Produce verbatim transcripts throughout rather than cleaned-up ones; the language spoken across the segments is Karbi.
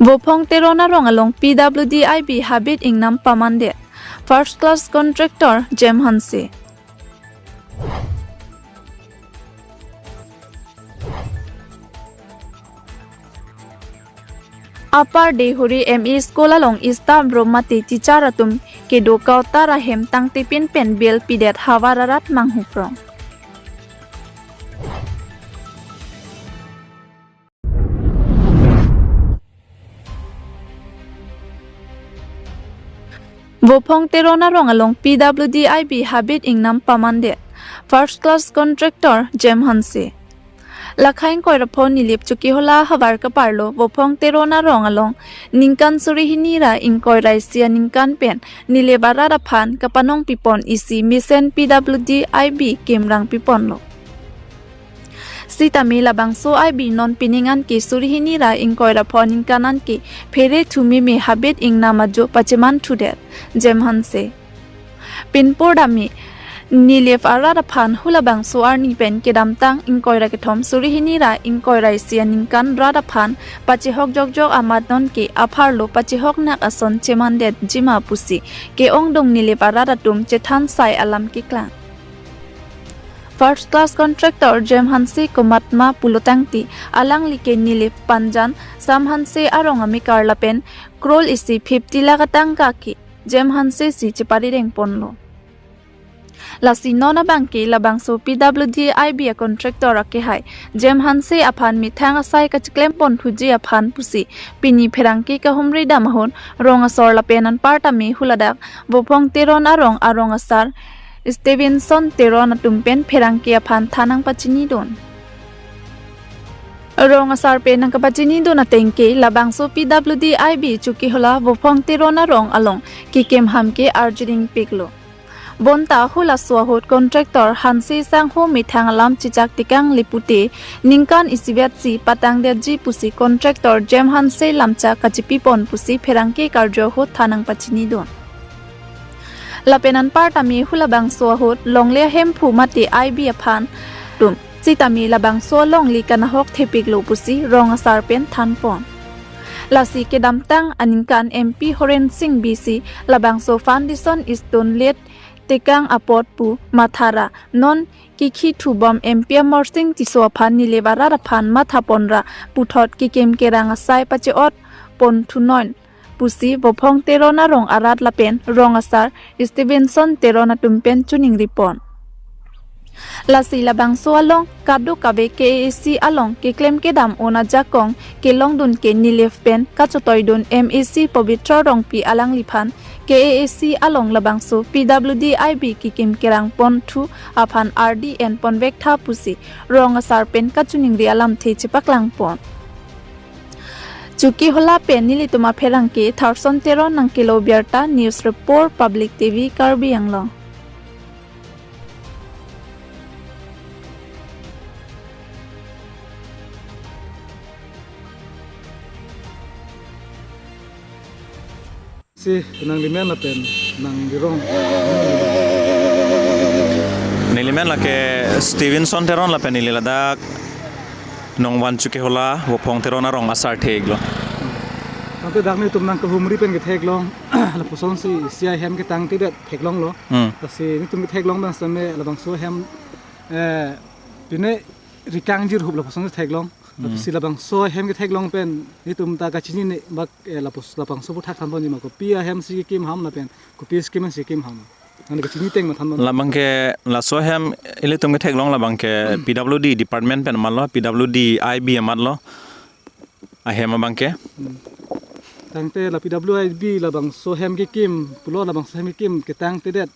Vophong Teron arong along P W D I B habit ingnam pamandet, first class contractor Jem Hanse. Upper Deihori M E School along staff room mate teacher atum kedo kautar ahem tangtepin pen bel pidet havar arat manghuprong. Vophong Teron arong along P W D I B habit ingnam pamandet, first class contractor Jem Hanse. Lakha ingkoi ra pho Nilip Chokihola havar kaparlo Vophong Teron arong along ningkan suri hini ra ingkoi ra isi aningkan pen Nilip arat aphan kapanong pipon isi mesen P W D I B kimrang piponlo. Sitame labangso I B non pining anke suri hini ra ingkoi ra pho aningkan anke phere thumi me habit ingnam ajo pacheman thudet Jem Hanse. Pinpur dami Nilip arat aphan hu labangso arni pen kedamtang ingkoi ra kethom suri hini ra ingkoi ra isi aningkan rat aphan pachehok jokjok amat nonke apharlo pachehok nak ason chemandet jima pusi ke-ongdung Nilip arat atum chethan sai alam keklang. First class contractor Jem Hanse komatma pulotangte alangli ke Nilip Panjan Sam Hanse arong amekar lapen crore isi fifty lakh atangka ke Jem Hanse si cheparideng ponlo. Lasi non abangke labangso P W D I B a contractor akehai Jem Hanse aphan methang asai kachiklem pon thuji aphan pusi pini pherangke kahumri dam ahut rong asor lapen anparta me huladak Vophong Teron arong arong asar Stevenson Teron atum pen pherangke aphan than nangpachinidun. Rong asar pen nangkapachinidun atengke labangso P W D I B Chokihola Vophong Teron arong along kekim ham ke arjuding piklo. Bonta hulaso ahut contractor Hanse sangho methang alam chechak tekang lipute ningkan isivet si patangdetji pusi contractor Jem Hanse lamchak kachipipon pusi pherangke karjo ahut than nangpachinidun. Lapen anparta me hu labangso ahut longle ahemphu mate I B aphan tum sitame labangso longle kanahok thepiklo pusi rong asar pen thanpon. Lasi kedamtang aningkan M P Horen Sing Bey si labangso foundation stone let tekang apot pu mathara non kikhi thubom M P Amarsing Tisso aphan Nilip arat aphan matha ponra puthot kekim kerang asai pache-ot pon thunon pusi Vophong Teron arong arat lapen rong asar Stevenson Teron atum pen choningri pon. Lasi labangso along kadokave K A A C along keklem kedam un ajakong kelongdun ke Nilip pen kachotoidun M A C Pabitra Rongpi alangliphan K A A C along labangso P W D I B kekim kerang pon thu aphan ardi en ponvek tha pusi rong asar pen kachoningri alamthe chepaklang pon. Chokihola pen nelitum apherangke Tharson Teron nangkelo birta, news report, Public T V Karbi Anglong. Si nangli men lapen nangli rong. Neli men lake Stevenson Teron lapen neli ladak Nongvan Chokihola Vophong Teron arong asar thek-iklo. Tangte dak netum nangkahumri pen ketheklong, lapusonsi isi ahem ketangtedet theklonglo. Hmm. Lasi netum ketheklong bang seme labangso ahem, eh, pine rikang jirhup lapusonsi theklong. Hmm. Lasi labangso ahem ketheklong pen netum ta kachinine bak, eh, lapus labangso aphuthak thanponji ma, kopi ahemsi kekim ham lapen kopi scheme si kekim ham. Nangli kachiniteng ma thanpon. Labangke laso ahem ilitum ketheklong labangke P W D department pen amatlo, P W D I B amatlo ahem abangke. Hmm. Tangte la P W I B labangso ahem kekim pulo, labangso ahem kekim ketangtedet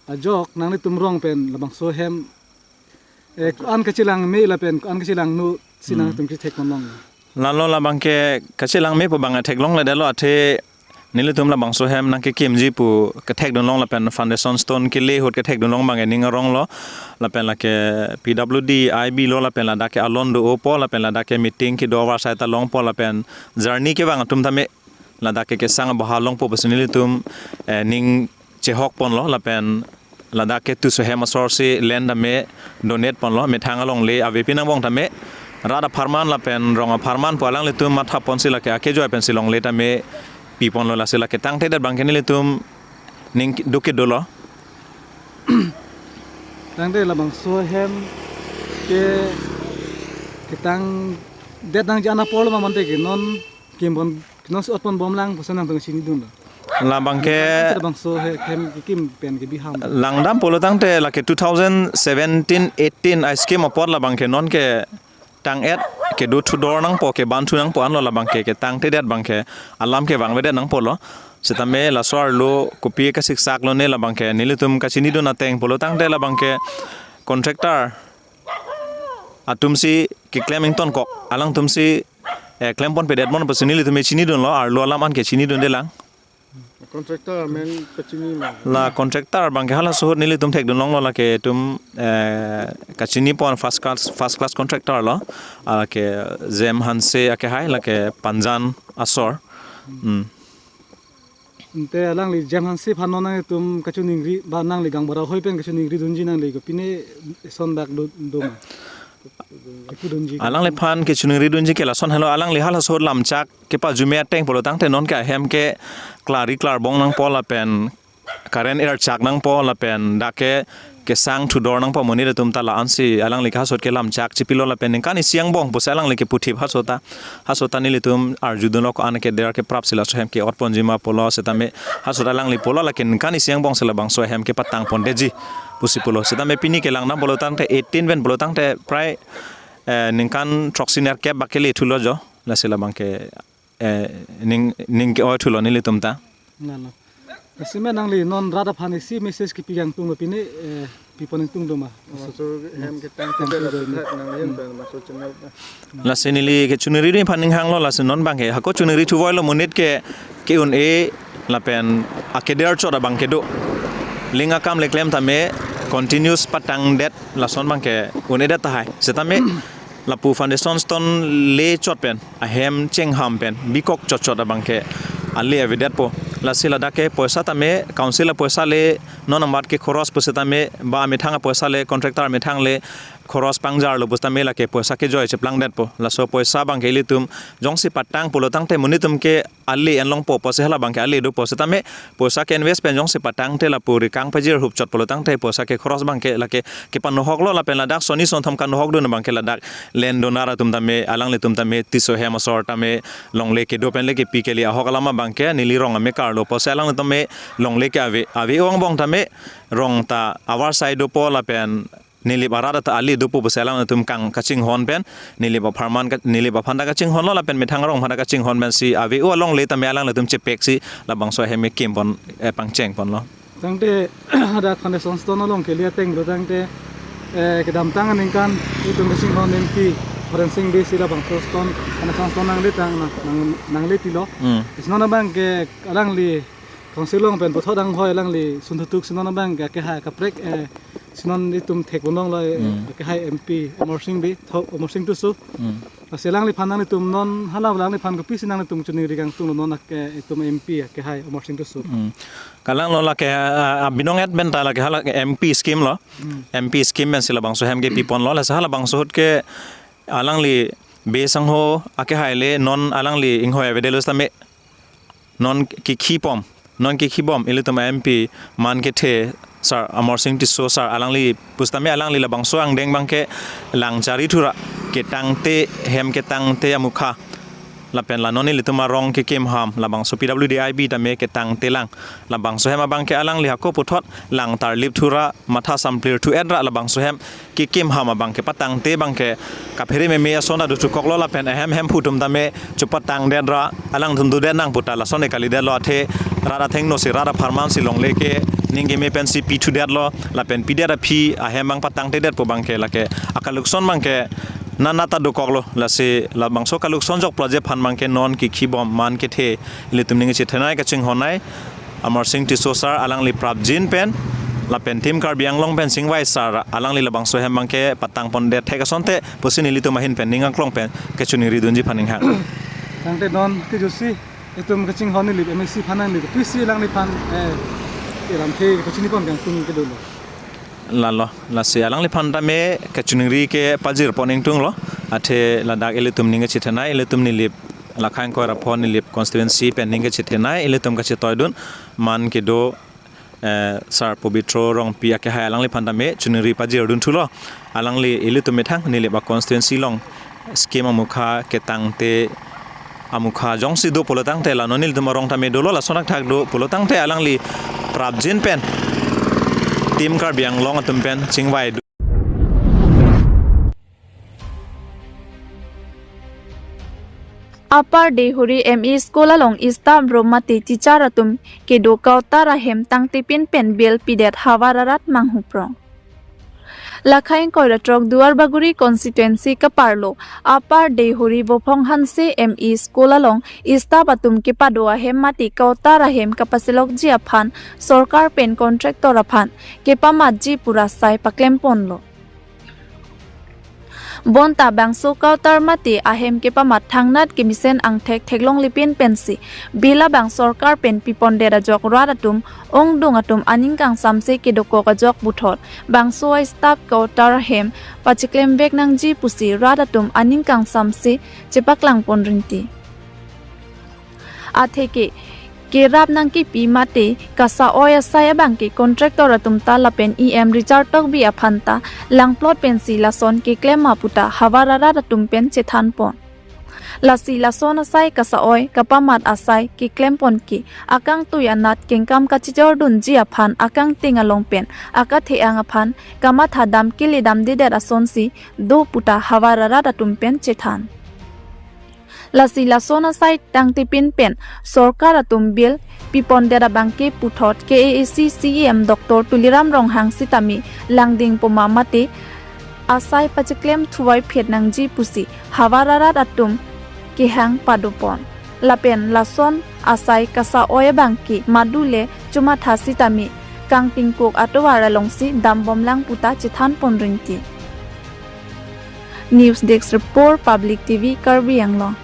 ajok nanglitum rong pen labangso ahem, eh, ko-an kachelang me lapen ko-an kachelang nu si Hmm. nangtum kethek manong. Lalo labangke kachelang me pu bang theklongledetlo, athe nelitum labangso ahem nangkekimji pu kethekdunlong lapen foundation stone kele ahut kethekdunlong bang ening aronglo, lapen lake P W D I B lo, lapen ladak ke alon do-opo, lapen ladak ke meeting kedo avarsai ta longpo, lapen journey kevang atum tame ladak ke kesang aboha longpo pusi nelitum, eh, ning chehok ponlo, lapen ladak ke tuso ahem asorsi land tame donate ponlo, methang alongle avepin angbong tame rat apharman lapen rong apharman pu alanglitum matha ponsi lake akejoi pensi longle tame piponlo, lasi lake tangtedet abangke nelitum ning duk kedolo. Tangte labangso ahem ke ketangdet nangji an apor lo ma mate ke non kimbon non si otpon bomlang pusi nangtum chinidunlo. Labangke Tangte labangso he hem kekim pen kebi ham. Langdam pulo tangte lake two thousand seventeen eighteen a scheme apor labangke non ke tang-et kedo thudor nangpo, keban thu nangpo anlo labangke, ketangtedet abangke alam kevangvedet nangpo lo. Setame laso arlo kopi kasiksak lone labangke nelitum kachinidun ateng pulo tangte labangke contractor atumsi keklem ingtonkok, alangtumsi eh, klempon pedet mon pusi nelitum chinidunlo, arlo alam an ke chinidundelang. Contractor amen kachini ma? La contractor abangke halaso ahut nelitum thekdun longlo, lake itum eh, kachinipon first class, first class contractor lo, ah, ke Jem Hanse akehai, lake Panjan asor. Hmm. Ante alangli Jem Hanse aphan non nangtum kachiningri ba nangli gaonbura ahoi pen kachiningridunji nangli kopine eson dak do, do ma? Kepudunji. Alangliphan kachiningridunji ke lason helo, alangli halaso ahut lamchak kepajume ateng pulo tangte non ke ahem ke klarkli klarbong nangpo lapen current erchak nangpo lapen dak ke kesang thudor nangpo amonit atum ta la-ansi alangli ke halaso ahut ke lamchak chipilo lapen ningkan isi angbong pusi alangli keputhip halaso ta, halaso ta nelitum arjudunlo ko-an ke der ke prapsi laso ahem ke otponji ma pulo setame halaso ta alangli pulo lake ningkan isi angbongsi labangso ahem ke patangpondetji pusi pulo setame pini ke langdam pulo tangte eighteen pen pulo tangte prai eh, ningkan throksi nerkep bak ke lethulo jo, lasi labangke eh, ning, ning ke-oi thulo nelitum ta. Lalo. Lasi ma nangli non rat aphan isi message kepi kangtung lo pine eh, pipon ingtung do ma? Maso hem ketang Tang tidak tu do ni. Thak nang yen pen maso channel ta. Lasi neli kachiningri aphan ninghanglo, lasi non abangke hako chiningri thuvoilo, monit ke ke-un-e lapen akeder chot abangke do. Ling akam le klem tame continuous patangdet lason abangke un-edet tahai. Setame lapu foundation stone le chot pen, ahem chengham pen bikok chotchot abangke ale avedetpo. Lasi ladak ke poisa tame council apoisa le, non amat ke khoros pusitame ba amethang apoisa le, contractor amethang le khoros pangjarlo pusitame lake poisa kejoi cheplangdetpo. Laso poisa abangke ilitum jongsi patang pulo tangte monit atum ke ale enlongpo pusi hala abangke ale dopo setame poisa ke-invest pen jongsi patangte lapu ri kangpajir hupchot pulo tangte poisa ke khoros abangke lake kepanohoklo lapen ladak soni sonthom kanohokdun abangke ladak land donor atum tame, alanglitum tame Tisso hem asor tame longle kedo pen le kepi kali ahok alam abangke neli rong amekarlo pusi alanglitum tame longle ke ave, ave-o angbong tame rong ta avarsai dopo lapen Nilip arat ta ale dopo pusi alangtum kang kachinghon pen, Nilip apharman ka, Nilip aphan ta kachinghonlo lapen methang arong aphan ta kachinghon pensi ave-o alongle tame alangtum chepeksi labangso ahem kekim pon, eh, pangcheng ponlo. Tangte hadak foundation stone along kele ateng lo tangte, eh, kedamtang aningkan itum kachinghon M P Horen Sing Bey si labangso stone, foundation stone nangle tang nang, nang, nangle pilo. Hmm. Isnon abangke alangli Council along pen puthot anghoi alangli sun thutuk, sinon abangke kehai kaprek, eh, sinon itum thek ponlonglo, eh, Hmm. kehai M P Amarsing Bey, tho, Amarsing Tisso. Hmm. Lasi alangliphan nanglitum non hala alangliphan kopisi nanglitum chiningri kangtunglo non ake itum M P kehai Amarsing Tisso. Hmm. Kalanglo lake, ah, ah, binong et pen ta lake hala M P scheme lo. Hmm. M P scheme pensi labangso ahem kepi ponlo, lasi halabangso ahut ke alangli Bey sangho akehai le non alangli inghoi avedet lo setame non kekhi pom, non kekhi bom ilitum M P man kethe sir Amarsing Tisso sir alangli pusitame alangli labangso angdeng abangke lang chari thura ketangte hem ketangte amukha lapen la non ilitum arong kekim ham labangso P W D I B tame ketangte lang labangso ahem abangke alangli hako puthot lang tarlip thura matha samplir thu-et ra labangso ahem kekim ham abangke patangte abangke kaphere meme ason ta dothukoklo lapen ahem hemphu atum tame chepatangdet ra alangtum dodet nang pu ta lason kalidetlo athe rat athengno si rat apharman si longle ke ning keme pensi pi thudetlo lapen pidet aphi ahem abang patangtedetpo abangke lake akalukson abangke nana ta dokoklo lasi labangso kalukson jokplo ajephan abangke non kekhi bom man kethe ilitum ning chethenei kachinghonnei Amarsing Tisso sir alangli prapjin pen lapen Team Karbi Anglong pen chingvai sir alangli labangso ahem abangke patang pondet thek asonte pusi nelitum ahin pen ning aklong pen kachiningri dunji aphan ninghang. Tangte non kejutsi itum kachinghon Nilip M A C aphan Nilip pisi alangliphan, eh, iramthe kachini pon kangtung kedolo. Lalo, lasi alangliphan tame kachiningri kepajir pon ingtunglo. Athe ladak ilitum ning kachethenei, ilitum Nilip, Lakhaing Koirapho Nilip constituency pen ning kachethenei, ilitum kachetoidun, man kedo, eh, Sar Pobitro Rongpi akehai alangliphan tame choningri pajirdun thulo. Alangli ilitum methang Nilip a constituency along scheme amukha ketangte amukha jongsi do pulo tangte la non ilitum arong tame dolo, lason athak do pulo tangte alangli prapjin pen Team Karbi Anglong atum pen chingvai do. Upper Deihori M E School along staff room mate teacher atum kedo quarter ahem tangtipin pen bill pidet havar arat manghuprong. Lakhaing Koiratrok Duarbagori constituency kaparlo Upper Deihori Vophong Hanse M E School along staff atum kepado ahem mate quarter ahem kapasilokji aphan sorkar pen contractor aphan kepamatji pu asai paklemponlo. Bonta bangso quarter mate ahem kepamat thangnat kemesen angthek theklonglipin pensi bill abang sorkar pen pipondet ajok rat atum ongdung atum aning kangsamse kedokok ajok puthot bangso a staff quarter ahem pachiklemvek nangji pusi rat atum aning kangsamse chepaklangpon rinti. Atheke kerap nangkipi mate kasa-oi asai abangke contractor atum ta lapen E M Richard Tokbi aphan ta langplot pensi lason keklem ma puta havar arat atum pen chethanpon. Lasi lason asai kasa-oi kapamat asai keklemponke akangtui anat kengkam kachijordunji aphan akangting along pen akathe-ang aphan kamathadam keledamdedet asonsi do puta havar arat atum pen chethan. Lasi lason asai tangtipin pen sorkar atum bill pipondet abangke puthot K A A C C E M Doctor Tuliram Ronghang sitame langding poma mate asai pachiklem thuvoiphet nangji pusi havar arat atum kehang padopon. Lapen lason asai kasa-oi abangke madule chomatha sitame kangtingkuk atovar alongsi dambomlang puta chethanpon rinti. News Desk Report, Public T V, Karbi Anglong.